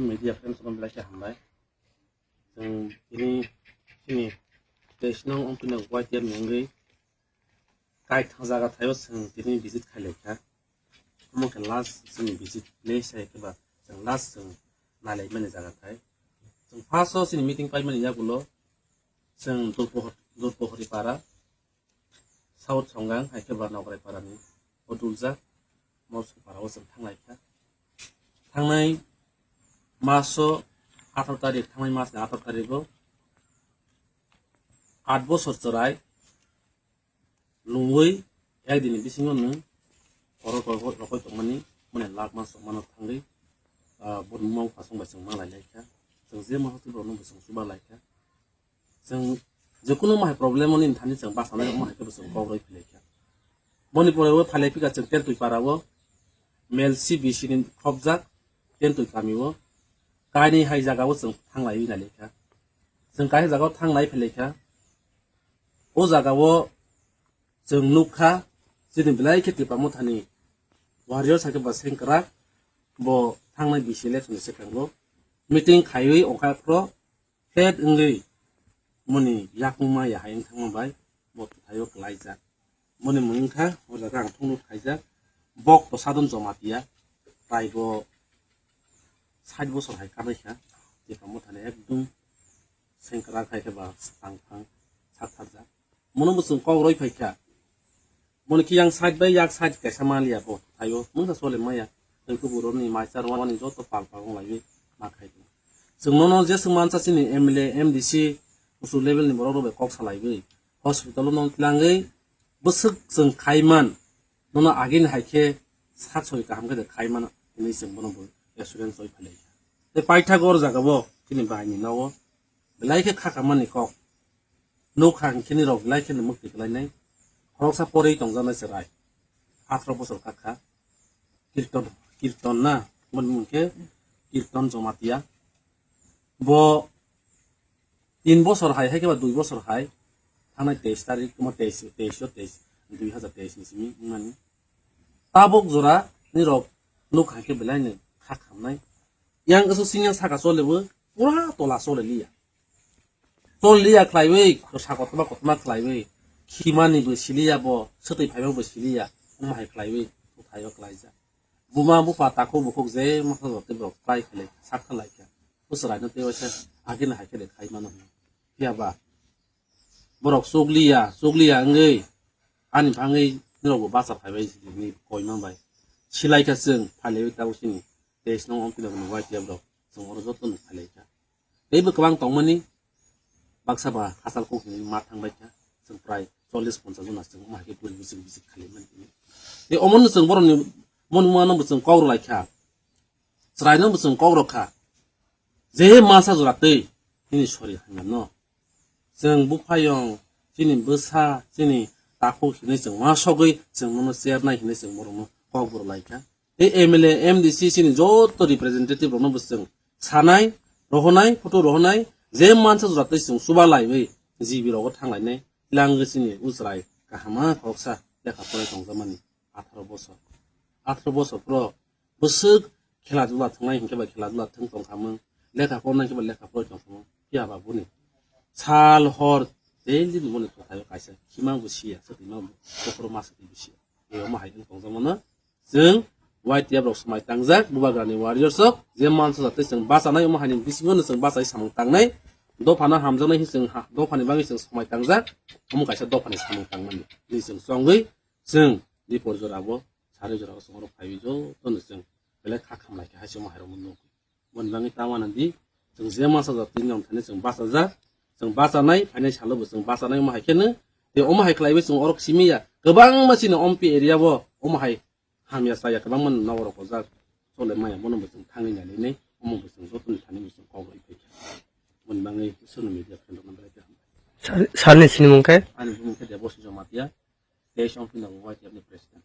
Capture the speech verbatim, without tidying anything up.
Media friends rok belai khe hambai. Chwng tini chini teis nong wngpini Y T F ni wngwi kaithang jaga thaio chwng tini visit khailai kha. Omo khe last chini visit place hai khe ba chwng last chwng nailaimani jaga thai. Chwng first o chini meeting paimani yagulo chwng Durpohor-, Durpohori para South Songang hai khe ba Nograi para ni o duljak Molsong para o chwng thanglai kha. Thangnai maso atharo tarik, thangnai masni atharo tarigo aat bosor chwrai lungwi ek dini bisingo nwng oro rokoi tongmani mone lak mas tongmano thangwi, ah, boni mung phasong bai chwng ma lai lai kha. Chwng je ma hotel rokno bo chwng chuba lai kha. Chwng jekunu ma hai problem oni thani chwng basa nai ma hai khe bo chwng kok roi philai kha. Boni pore o phalai phika chwng Tentwi para o mel C B C ni khopjak Tentwi kami o kainwi hai jaga o chwng thanglai nai lai kha. Chwng kainwi jaga o thanglai philai kha. O jaga o chwng nuk kha, chini belai khe Tipra Mothani warrior sakhe ba sengkrak, bo thangnai bisi election ni swkango meeting khaiwi ongkha phro flat wngwi moni yakungma ya hai wng thangma bai bo thaio kwlaijak. Moni mung wngkha o jaga ang thungno khaijak. Bok to Sadon Jomatia, prai bo sait bosor hai kanwi kha, Tipra Mothani ekdum sengkrak hai khe ba tang thang sak thakjak. Mono bo chwng kok roi phai kha. Moni khe yang side bai yak side kaisa maliya bo thaio. Mungsa sole maya. Tei kuburo ni mai char wani joto pal pal wng laiwi ma khai. Chwng nono je chwng mansa chini M L A, M D C, kusu level ni borok rok bai kok salaiwi. Hospital o nong tlangwi bwswk chwng khai man. Nono agini hai khe sak soi kaham khe de khai man hinwi chwng bono bo assurance roi phalai. Tei paithak o jaga bo chini bai ni nogo belai khe kha kamani kok. Nuk kha hwnkheni rok belai kheno mwktwi kwlainai. Khoroksa porwi tongjaknai chwrai. Atharo bosor kakha. Kirton, Kirton na, moni mung khe Kirton Jomatia. Bo tin bosor hai, hai khe ba dui bosor hai. Thangnai teis tarik, tuma teis, teis o teis, dui hazar teis ni simi wngmani. Tabuk jora ni rok nuk hai khe belai no kha khamnai. Yang aswk singya saka chole bo, pura tola chole liya. Chol liya khlaiwi, kosa kotorma kotorma khlaiwi, khimani bo siliya bo, swtwi phaima bo siliya, omo hai khlaiwi, thaio khlaijak. Buma bupha takhuk bukhuk je masa jotwi borok khlai khlai sak khlai kha. Bo chwraino tei waisa agini hai khe de khai mano hwnwi. Phiya ba, borok chukliya, chukliya wngwi, ani bangwi norokbo bacha phaibai hinwi koima bai. Silai kha chwng, phailawi tabuk chini, teis nong omtwi nokni Y T F rok, chwng oro jotono phailai kha. Teibo kwbang tongmani baksa ba hachal kok hinwi ma thangbai kha. Chwng prai chollish ponchash jona chwng omo hai khe puri bisik bisik khailaimani tini. Tei omono chwng borokni moni mano bo chwng kok rwlai kha. Chwraino bo chwng kok rw kha. Je masa jora twi nini sori hamya no. Chwng buphayung, chini bwsa, chini takhuk hinwi chwng ma sogwi chwng nono chernai hinwi chwng borokno kok rwlai kha. Tei M L A, M D C chini joto representative rokno bo chwng sanai, rohonai, photo rohonai, je mansa jora twi chwng chuba laiwi G B rogo thanglainai, twlangwi chini uchrai kahama khoroksa lekha porai tongjakmani atharo bosor. Atharo bosor pro bwswk khela dula thangnai hinkhe ba khela dula thwng tongkhamung, lekha pornai hinkhe ba lekha poroi tongkhamung, phiya ba boni sal hor daily ni boni kwthaio kaisa khima bo siya, swtwi ma bo, kophoro ma swtwi bo siya. Tei omo hai wng tongjakmano chwng Y T F rok swmai tangjak, Bubagrani warriors rok, je mansa jatwi chwng bachanai, omo haini bisingo no chwng bachai samung tangnai, dophano hamjaknai hinwi chwng ha-, dophani bagwi chwng swmai tangjak, omo kaisa dophani samung tangmani. Tei chwng chongwi chwng Dipor jorabo, Sarwi jorabo chwng oro phaiwi jotono chwng belai kha khamlai kha hai se omo hai rokno nukwi. Boni bagwi ta uanadi chwng je mansa jatwi wng thani chwng bachajak, chwng bachanai, phainai salo bo chwng bachanai omo hai kheno, tei omo hai khlaiwi chwng oro simi ya, kwbangma chini Ompi area bo omo hai hamya chaya kwbangma nogo rok ojak, chole maya bono bo chwng thangwi nailainai, omo bo chwng jotoni thani bo chwng kok rwui phaikha. Boni bagwi social media friend rokno belai khe hambai. Sir, sir ni sinimung khe? Ani bumung khe Debosri Jamatia, teis Ompi no Y T F ni president.